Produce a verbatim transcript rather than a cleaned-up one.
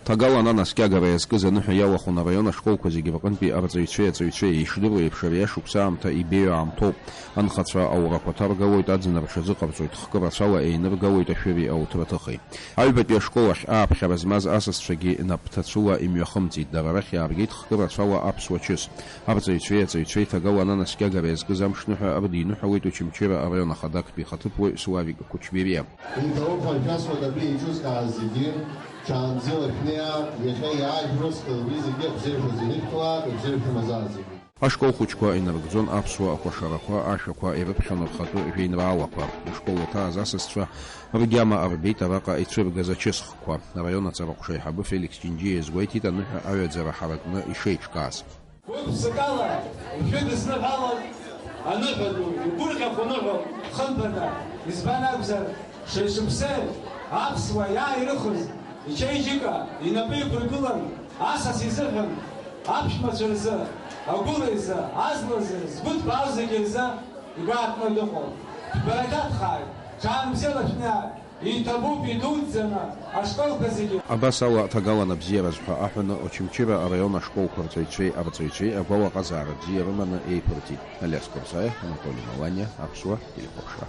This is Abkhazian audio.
Ҭагалан анаскьагара иазкыз аныҳәа иалахәын араион ашколқәа зегьы рҟынтәи арҵаҩцәеи аҵаҩцәеи. Ишдыруа еиԥш, ари ашықәс аамҭа ибеиоу аамҭоуп. Анхацәа аурақәа ҭаргалоит, аӡынра рҽазыҟарҵоит, хкы рацәала еиныргалоит ашәыри ауҭраҭыхи. Аҩбатәи ашкол ахь ааԥхьара змаз асасцәагьы нап ҭацәыла имҩахымҵит, дара рахь иааргеит хкы рацәала аԥсуа чыс. Арҵаҩцәеи аҵаҩцәеи ҭагалан анаскьагара иазкыз амшныҳәа рыдиныҳәалеит Очамчыра араион ахада актәи ихаҭыԥуаҩ Славик Кучбериа. Иҭабуп ҳәа шәасҳәоит абри еиҿызкааз зегьы, ҽаанбзиала шәнеи, иахьа иаажәроз уи зегьы абзиарақәа зегьы шәҭуа, абзиара шәымазааит зегьы. Ашкол хәыҷқәа инарыгӡон аԥсуа акәашарақәа, ашәақәа ирыԥхьон рхатәы жәеинраалақәа. Ашкол уаҭааз асасцәа ргьама арбеит араҟа ицәыргаз ачысхқәа. Араион аҵараҟәша аиҳабы Феликс Ҷинџьиа иазгәеиҭеит аныҳәа аҩаӡара ҳаракны ишеиҿкааз. Гәык-ԥсыкала ишәыдысныҳәалон аныҳәа ду, игәырӷьахә аныҳәа хымԥада, избан акәзар, шеишықәсеи аԥсуа иааирыхыз ичеиџьыка инапы иқәыргылан, асас изыҳәан аԥшәмацәа рзы, агәыла изы, азла изы, згәы ҭбаау зегьы рзы игәаартны дыҟоуп. Шәбарақьаҭхааит, ҽаанбзиала шәнеи. Иҭабуп идуӡӡаны ашколқәа зегьы. Абас ала, ҭагалан абзиараз ҳәа аҳәаны Очамчыра араион ашколқәа рҵаҩцәеи арҵаҩцәеи агәалаҟазаара бзиа рыманы еиԥырҵит. Алиас Кобзаиа, Анатоли Маланиа, Аԥсуа телехәаԥшра.